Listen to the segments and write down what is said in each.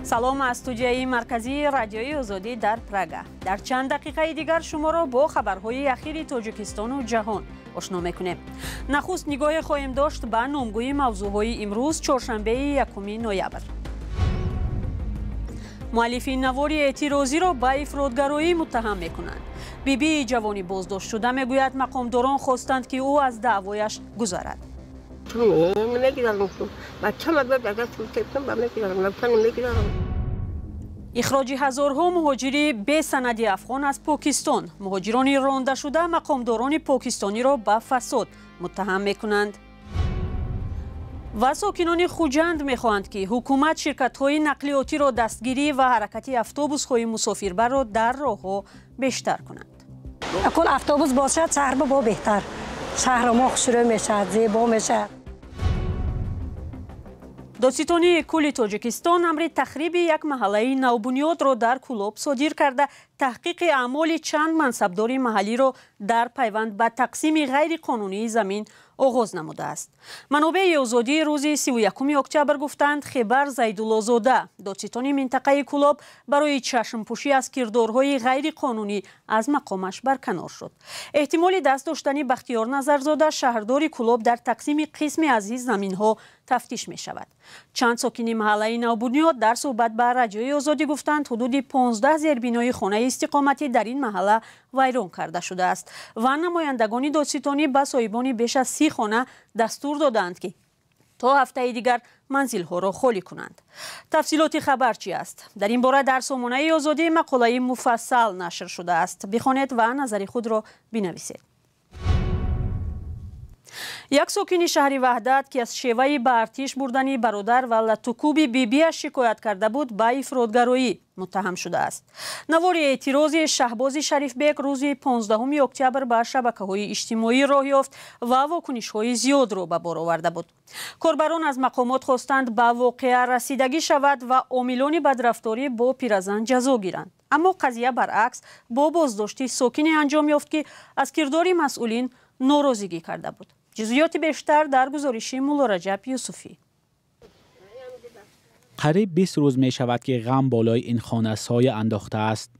Салом аз студияи марказии Радиои Озодӣ дар Прага. Дар чанд дақиқаи дигар шуморо бо хабарҳои ахири Тоҷикистону ҷаҳон ошно мекунем. Нахуст нигоҳе хоҳем дошт ба номгӯи мавзӯъҳои имрӯз, чоршанбеи 1 ноябр. Муаллифи навори эътирозиро ба ифротгароӣ муттаҳам мекунанд. Бибии ҷавони боздоштшуда мегӯяд, мақомдорон хостанд, ки ӯ аз даъвояш гузарад. Ихроҷи ҳазорҳо муҳоҷири бесанади афғон аз Покистон. Муҳоҷирони рондашуда мақомдорони покистониро ба фасод муттаҳам мекунанд. Ва сокинони Хуҷанд мехоҳанд, ки ҳукумат ширкатҳои нақлиётиро дастгирӣ ва ҳаракати автобусҳои мусофирбарро дар роҳҳо бештар кунанд. Акун автобус бошад, шаҳр бо беҳтар. Шаҳр мо хушрӯ мешавад, зебо мешавад. Додситонии кулли Тоҷикистон амри тахриби як маҳаллаи навбунёдро дар Кӯлоб содир карда, таҳқиқи аъмоли чанд мансабдори маҳаллиро дар пайванд ба тақсими ғайриқонунии замин оғоз намудааст. Манобеи Озодӣ рӯзи 31 октябр гуфтанд, Хебар Зайдуллозода, додситони минтақаи Кӯлоб, барои чашмпӯшӣ аз кирдорҳои ғайриқонунӣ аз мақомаш барканор шуд. Эҳтимоли даст доштани Бахтиёр Назарзода, шаҳрдори Кӯлоб, дар тақсими қисме аз ин заминҳо тафтиш мешавад. Чанд сокини маҳаллаи навбунёд дар суҳбат ба Радиои Озодӣ гуфтанд, ҳудуди 15 зербинои хонаи истиқоматӣ дар ин маҳалла вайрон карда шудааст ва намояндагони додситонӣ ба соҳибони беш аз 30 хона дастур додаанд, ки то ҳафтаи дигар манзилҳоро холӣ кунанд. Тафсилоти хабар чи аст? Дар ин бора дар сомонаи Озодӣ мақолаи муфассал нашр шудааст. Бихонед ва назари худро бинависед. Як сокини шаҳри Ваҳдат, ки аз шеваи ба артиш бурдани бародар ва латукуби бибиаш шикоят карда буд, ба ифротгароӣ муттаҳам шудааст. Навори эътирози Шаҳбози Шарифбек рӯзи 15 октябр ба шабакаҳои иҷтимоӣ роҳ ёфт ва вокунишҳои зиёдро ба бор оварда буд. Корбарон аз мақомот хостанд, ба воқеа расидагӣ шавад ва омилони бадрафторӣ бо пиразан ҷазо гиранд. Аммо қазия баръакс бо боздошти сокине анҷом ёфт, ки аз кирдори масъулин норозигӣ карда буд. Ҷузъиёти бештар дар гузориши Муллораҷаб Юсуфӣ. Қариб 20 рӯз мешавад, ки ғам болои ин хона соя андохтааст.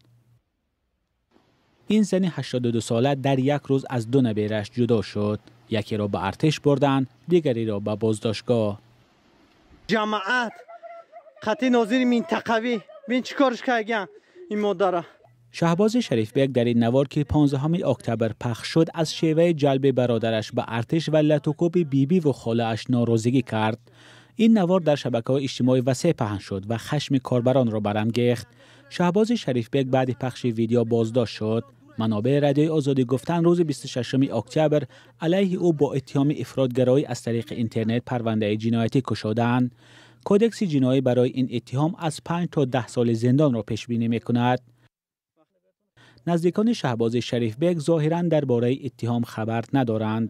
Ин зани 82 сола дар як рӯз аз ду наберааш ҷудо шуд. Якеро ба артиш бурданд, дигареро ба боздоштгоҳ. Ҷамоат қатъи нозири минтақавӣ бин чӣ корш карданд ин модара. Шаҳбози Шарифбек дар ин навор, ки 15 октябр пахш шуд, аз шеваи ҷалби бародараш ба артиш ва латукуби бибӣ ва холааш норозигӣ кард. Ин навор дар шабакаҳои иҷтимоӣ васеъ паҳн шуд ва хашми корбаронро барангехт. Шаҳбози Шарифбек баъди пахши видео боздошт шуд. Манобеи Радиои Озодӣ гуфтанд, рӯзи 26 октябр алайҳи ӯ бо иттиҳоми ифротгароӣ аз тариқи интернет парвандаи ҷиноятӣ кушодаанд. Кодекси ҷиноӣ барои ин иттиҳом аз 5 то 10 соли зиндонро пешбинӣ мекунад. Наздикони Шаҳбози Шарифбек зоҳиран дар бораи иттиҳом хабар надоранд.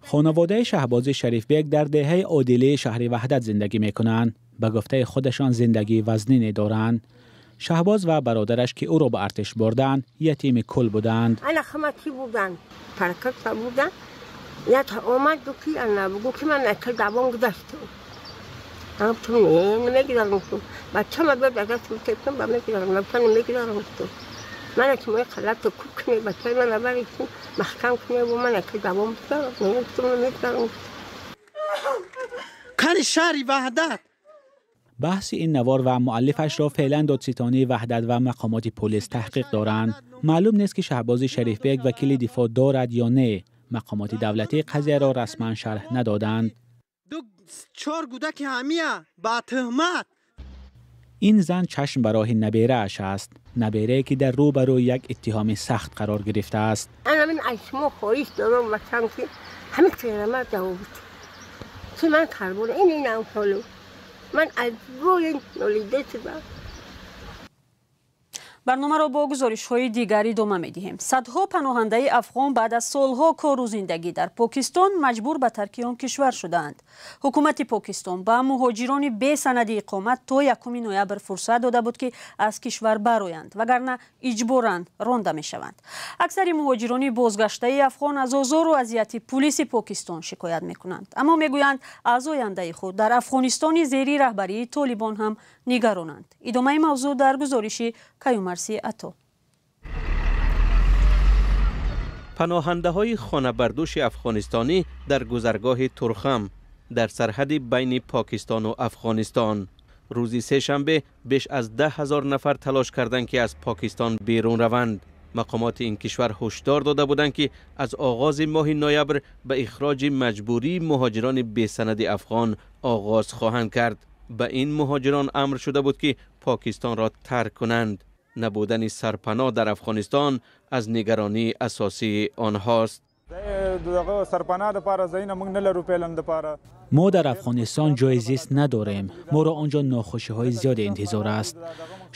Хонаводаи Шаҳбози Шарифбек дар деҳаи Одилаи шаҳри Ваҳдат зиндагӣ мекунанд. Ба гуфтаи худашон зиндагии вазнине доранд. Шаҳбоз ва бародараш, ки ӯро ба артиш бурданд, ятими кул буданд. Баҳси ин навор ва муаллифашро феълан додситонии Ваҳдат ва мақомоти полис таҳқиқ доранд. Маълум нест, ки Шаҳбози Шарифбек вакили дифоъ дорад ё не. Мақомоти давлатӣ қазияро расман шарҳ надоданд. Ин зан чашм ба роҳи наберааш аст. Наберае, ки дар рӯбарӯи як иттиҳоми сахт қарор гирифтааст. Барномаро бо гузоришҳои дигар идома медиҳем. Садҳо паноҳандаи афғон баъд аз солҳо кору зиндагӣ дар Покистон маҷбур ба тарки он кишвар шудаанд. Ҳукумати Покистон ба муҳоҷирони бесанади иқомат то 1 ноябр фурсат дода буд, ки аз кишвар бароянд, вагарна иҷборан ронда мешаванд. Аксари муҳоҷирони бозгаштаи афғон аз озору азияти пулиси Покистон шикоят мекунанд, аммо мегӯянд, аз ояндаи худ дар Афғонистони зери раҳбарии Толибон ҳам нигаронанд. Идомаи мавзӯъ дар гузориши Каюмарси Ато. Паноҳандаҳои хонабардӯши афғонистонӣ дар гузаргоҳи Турхам дар сарҳади байни Покистону Афғонистон. Рӯзи сешанбе беш аз 10 000 нафар талош карданд, ки аз Покистон берун раванд. Мақомоти ин кишвар ҳушдор дода буданд, ки аз оғози моҳи ноябр ба ихроҷи маҷбурии муҳоҷирони бесанади афғон оғоз хоҳанд кард. Ба ин муҳоҷирон амр шуда буд, ки Покистонро тарк кунанд. Набудани сарпаноҳ дар Афғонистон аз нигаронии асосии онҳост. Мо дар Афғонистон ҷои зист надорем. Моро он ҷо нохушиҳои зиёде интизор аст.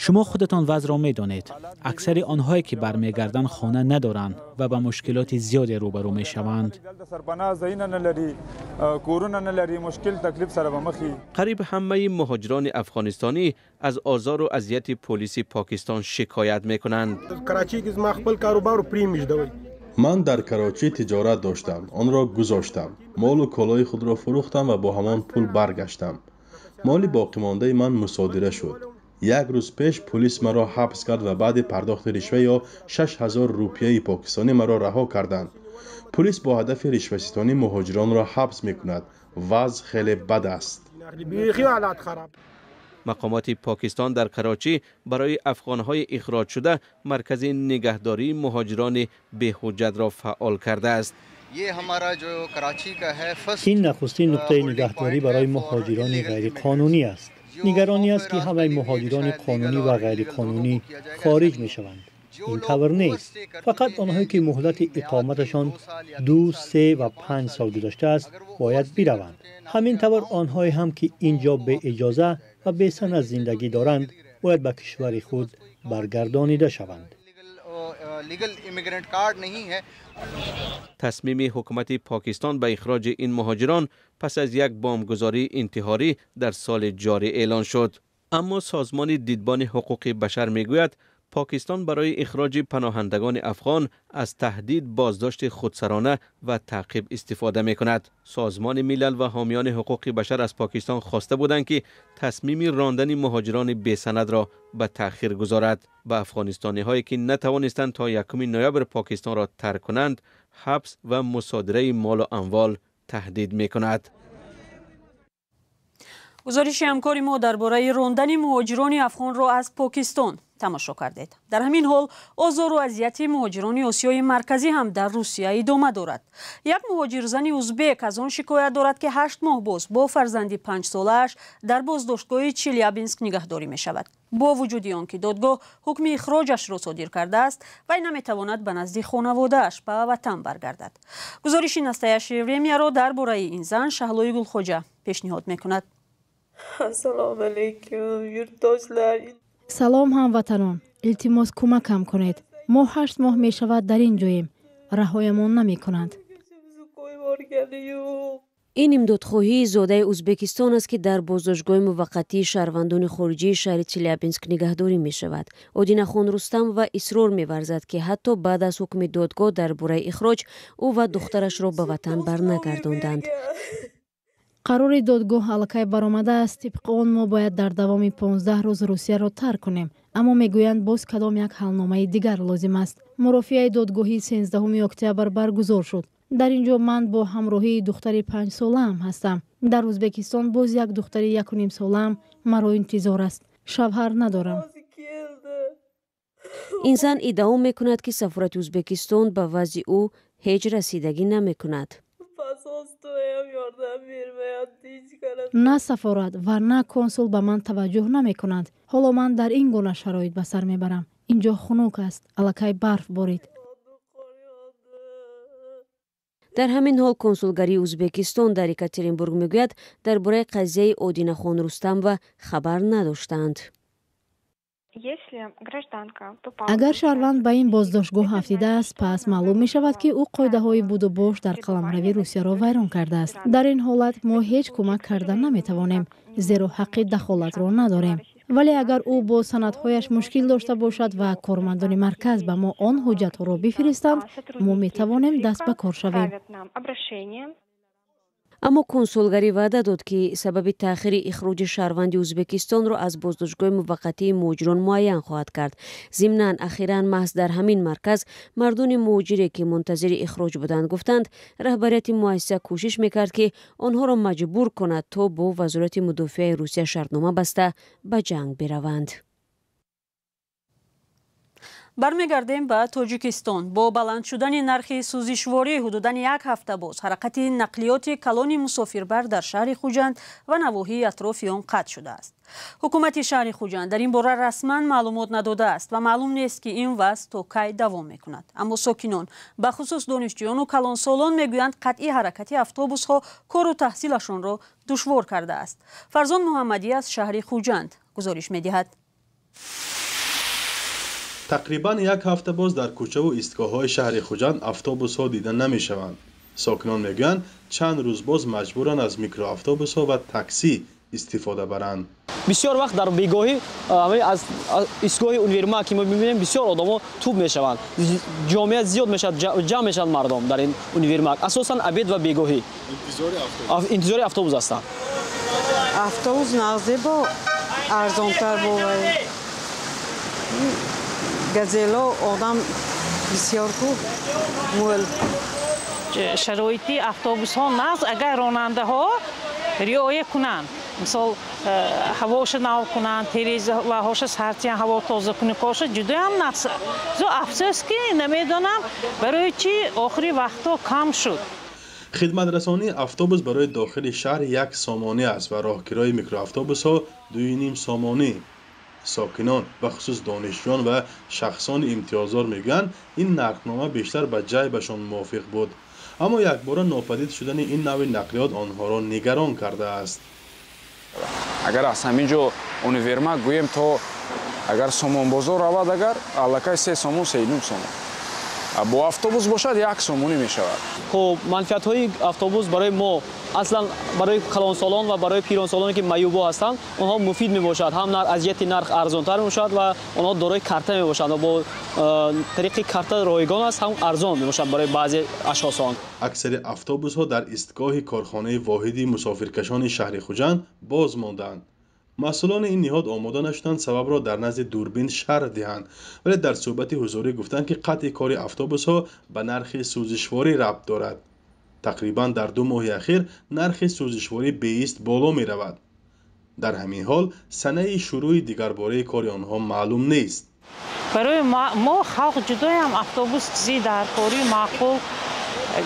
Шумо худатон вазъро медонед. Аксари онҳое ки бармегарданд, хона надоранд ва ба мушкилоти зиёде рӯбарӯ мешаванд. Қариб ҳамаи муҳоҷирони афғонистонӣ аз озору азияти полиси Покистон шикоят мекунанд. Ман дар Карочӣ тиҷорат доштам, онро гузоштам, молу колои худро фурӯхтам ва бо ҳамон пул баргаштам. Моли боқимондаи ман мусодира шуд. Як рӯз пеш пулис маро ҳабс кард ва баъди пардохти ришва ё 6000 рупияи покистонӣ маро раҳо карданд. Пулис бо ҳадафи ришваситонӣ муҳоҷиронро ҳабс мекунад. Вазъ хеле бад аст. Мақомоти Покистон дар Карочӣ барои афғонҳои ихроҷшуда маркази нигаҳдории муҳоҷирони беҳуҷҷатро фаъол кардааст. Ин нахустин нуқтаи нигаҳдорӣ барои муҳоҷирони ғайриқонунӣ аст. Нигаронӣ аст, ки ҳамаи муҳоҷирони қонунӣ ва ғайриқонунӣ хориҷ мешаванд. Ин тавр нест. Фақат онҳое, ки муҳлати иқоматашон 2, 3 ва 5 сол гузаштааст, бояд бираванд. Ҳамин тавр онҳое ҳам, ки ин ҷо беиҷоза ва бесанад зиндагӣ доранд, бояд ба кишвари худ баргардонида шаванд. Тасмими ҳукумати Покистон ба ихроҷи ин муҳоҷирон пас аз як бомбгузории интиҳорӣ дар соли ҷорӣ эълон шуд. Аммо созмони Дидбони ҳуқуқи башар мегӯяд, Покистон барои ихроҷи паноҳандагони афғон аз таҳдид, боздошти худсарона ва таъқиб истифода мекунад. Созмони Милал ва ҳомиёни ҳуқуқи башар аз Покистон хоста буданд, ки тасмими рондани муҳоҷирони бесанадро ба таъхир гузорад. Ба афғонистониҳое, ки натавонистанд то 1 ноябр Покистонро тарк кунанд, ҳабс ва мусодираи молу амвол таҳдид мекунад. Гузориши ҳамкори мо дар бораи рондани муҳоҷирони афғонро аз Покистон тамошо кардед. Дар ҳамин ҳол озору азияти муҳоҷирони Осиёи Марказӣ ҳам дар Русия идома дорад. Як муҳоҷирзани узбек аз он шикоят дорад, ки 8 моҳ боз бо фарзанди 5-солааш дар боздоштгоҳи Челябинск нигаҳдорӣ мешавад. Бо вуҷуди он ки додгоҳ ҳукми ихроҷашро содир кардааст, вай наметавонад ба назди хонаводааш ба ватан баргардад. Гузориши Настоящее время ро дар бораи ин зан Шаҳлои Гулхоҷа пешниҳод мекунад. Assalomu alaykum, yurtdoshlar. Салом, ҳамватанон, илтимос, кӯмакам кунед. Мо 8 моҳ мешавад дар ин ҷоем, раҳоямон намекунанд. Ин имдодхоҳии зодаи Ӯзбекистон аст, ки дар боздоштгоҳи муваққатии шаҳрвандони хориҷии шаҳри Челябинск нигаҳдорӣ мешавад. Одинахон Рустамова исрор меварзад, ки ҳатто баъд аз ҳукми додгоҳ дар бораи ихроҷ ӯ ва духтарашро ба ватан барнагардонданд. Қарори додгоҳ аллакай баромадааст. Тибқи он мо бояд дар давоми 15 рӯз Русияро тарк кунем, аммо мегӯянд, боз кадом як ҳалномаи дигар лозим аст. Мурофиаи додгоҳӣ 13 октябр баргузор шуд. Дар ин ҷо ман бо ҳамроҳии духтари 5-солаам ҳастам. Дар Ӯзбекистон боз як духтари 1,5-солаам маро интизор аст. Шавҳар надорам. Ин зан иддао мекунад, ки сафорати Ӯзбекистон ба вазъи ӯ ҳеҷ расидагӣ намекунад. На сафорат ва на консул ба ман таваҷҷӯҳ намекунанд. Ҳоло ман дар ин гуна шароит ба сар мебарам. Ин ҷо хунук аст, аллакай барф борид. Дар ҳамин ҳол консулгарии Ӯзбекистон дар Екатеринбург мегӯяд, дар бораи қазияи Одинахон Рустамова хабар надоштанд. Агар шаҳрванд ба ин боздоштгоҳ афтидааст, пас маълум мешавад, ки ӯ қоидаҳои будубош дар қаламрави Русияро вайрон кардааст. Дар ин ҳолат мо ҳеҷ кӯмак карда наметавонем, зеро ҳаққи дахолатро надорем. Вале агар ӯ бо санадҳояш мушкил дошта бошад ва кормандони марказ ба мо он ҳуҷҷатҳоро бифиристанд, мо метавонем даст ба кор шавем. Аммо консулгарӣ ваъда дод, ки сабаби таъхири ихроҷи шаҳрванди Ӯзбекистонро аз боздоштгоҳи муваққатии муҳоҷирон муайян хоҳад кард. Зимнан ахиран маҳз дар ҳамин марказ мардони муҳоҷире, ки мунтазири ихроҷ буданд, гуфтанд, раҳбарияти муассиса кӯшиш мекард, ки онҳоро маҷбур кунад, то бо Вазорати мудофиаи Русия шартнома баста ба ҷанг бираванд. Бармегардем ба Тоҷикистон. Бо баланд шудани нархи сӯзишворӣ ҳудудан як ҳафта боз ҳаракати нақлиёти калони мусофирбар дар шаҳри Хуҷанд ва навоҳии атрофи он қатъ шудааст. Ҳукумати шаҳри Хуҷанд дар ин бора расман маълумот надодааст ва маълум нест, ки ин вазъ то кай давом мекунад. Аммо сокинон, бахусус донишҷӯёну калонсолон, мегӯянд, қатъи ҳаракати автобусҳо кору таҳсилашонро душвор кардааст. Фарзон Муҳаммадӣ аз шаҳри Хуҷанд гузориш медиҳад. Тақрибан як ҳафта боз дар кӯчаву истгоҳҳои шаҳри Хуҷанд автобусҳо дида намешаванд. Сокинон мегӯянд, чанд рӯз боз маҷбуранд аз микроавтобусҳо ва таксӣ истифода баранд. Бисёр вақт дар бегоҳӣ аз истгоҳи универмаг, ки мо мебинем, бисёр одамо тӯб мешаванд, ҷомеа зиёд мешавад, ҷамъ мешаванд мардом дар ин универмаг, асосан обед ва бегоҳӣ интизори автобус ҳастанд. Автобус нағзебо арзонтар бовад. Газело одам бисёр ку мӯл. Шароити автобусҳо нағз, агар ронандаҳо риоя кунанд, мисол ҳавоша нав кунанд, терезаҳоша сартиян, ҳаво тозакуникоша ҷудоям нағз. Зо афсӯс, ки намедонам барои чӣ охири вақтҳо кам шуд. Хидматрасонии автобус барои дохили шаҳр 1 сомонӣ аст ва роҳкирои микроавтобусҳо 2,5 сомонӣ. Сокинон, бахусус донишҷӯён ва шахсони имтиёздор, мегӯянд, ин нархнома бештар ба ҷайбашон мувофиқ буд, аммо якбора нопадид шудани ин навъи нақлиёт онҳоро нигарон кардааст. Агар аз ҳамин ҷо универмаг гӯем то агар Сомонбозор равад, агар аллакай 3 сомон, 3,5 сомон, бо автобус бошад, 1 сомонӣ мешавад. Хуб, манфиатҳои автобус барои мо, аслан барои калонсолон ва барои пиронсолоне, ки маъюбо ҳастанд, онҳо муфид мебошад. Ҳам аз ҷиҳати нарх арзонтар мебошад ва онҳо дорои карта мебошанд ва бо тариқи карта ройгон аст, ҳам арзон мебошад барои баъзе ашхосон. Аксари автобусҳо дар истгоҳи корхонаи воҳиди мусофиркашони шаҳри Хуҷанд боз монданд. Масъулони ин ниҳод омода нашуданд сабабро дар назди дурбин шарҳ диҳанд, вале дар суҳбати ҳузурӣ гуфтанд, ки қатъи кори автобусҳо ба нархи сӯзишворӣ рабт дорад. Тақрибан дар 2 моҳи ахир нархи сӯзишворӣ беист боло меравад. Дар ҳамин ҳол санаи шурӯъи дигарбораи кори онҳо маълум нест. Барои мо халқ ҷудоям автобус чизи даркорӣ, маъқул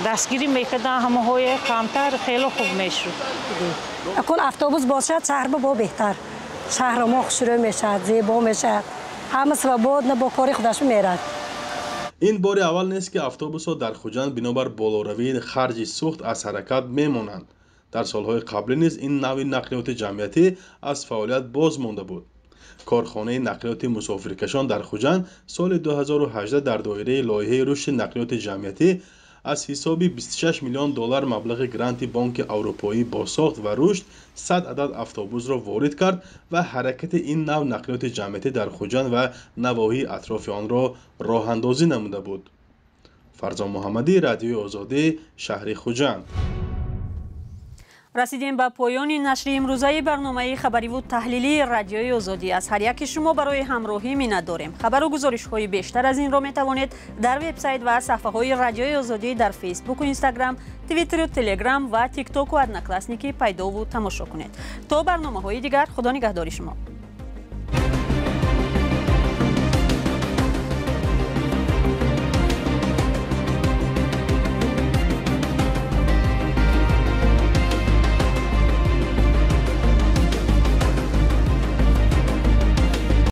дастгирӣ мекардан ҳамаҳое камтар, хеле хуб мешуд. Акун автобус бошад, шаҳр бо беҳтар, шаҳр мо хушрӯ мешавад, зебо мешавад, ҳама свободно бо кори худаш мерад. Ин бори аввал нест, ки автобусҳо дар Хуҷанд бинобар болоравии харҷи сӯхт аз ҳаракат мемонанд. Дар солҳои қаблӣ низ ин навъи нақлиёти ҷамъиятӣ аз фаъолият боз монда буд. Корхонаи нақлиёти мусофиркашон дар Хуҷанд соли 2018 дар доираи лоиҳаи рушди нақлиёти ҷамъиятӣ аз ҳисоби 26 миллион доллар маблағи гранти Бонки Аврупоӣ бозсохт ва рушд 100 адад автобусро ворид кард ва ҳаракати ин нав нақлиёти ҷамъиятӣ дар Хуҷанд ва навоҳии атрофи онро роҳандозӣ намуда буд. Фарзон Муҳаммадӣ, Радиои Озодӣ, шаҳри Хуҷанд. Расидем ба поёни нашри имрӯзаи барномаи хабариву таҳлилии Радиои Озодӣ. Аз ҳар яки шумо барои ҳамроҳӣ миннат дорем. Хабару гузоришҳои бештар аз инро метавонед дар вебсайт ва саҳфаҳои Радиои Озодӣ дар Фейсбуку Инстаграм, Твиттеру Телеграм ва Тиктоку Одноклассники пайдову тамошо кунед. То барномаҳои дигар, Худо нигаҳдори шумо.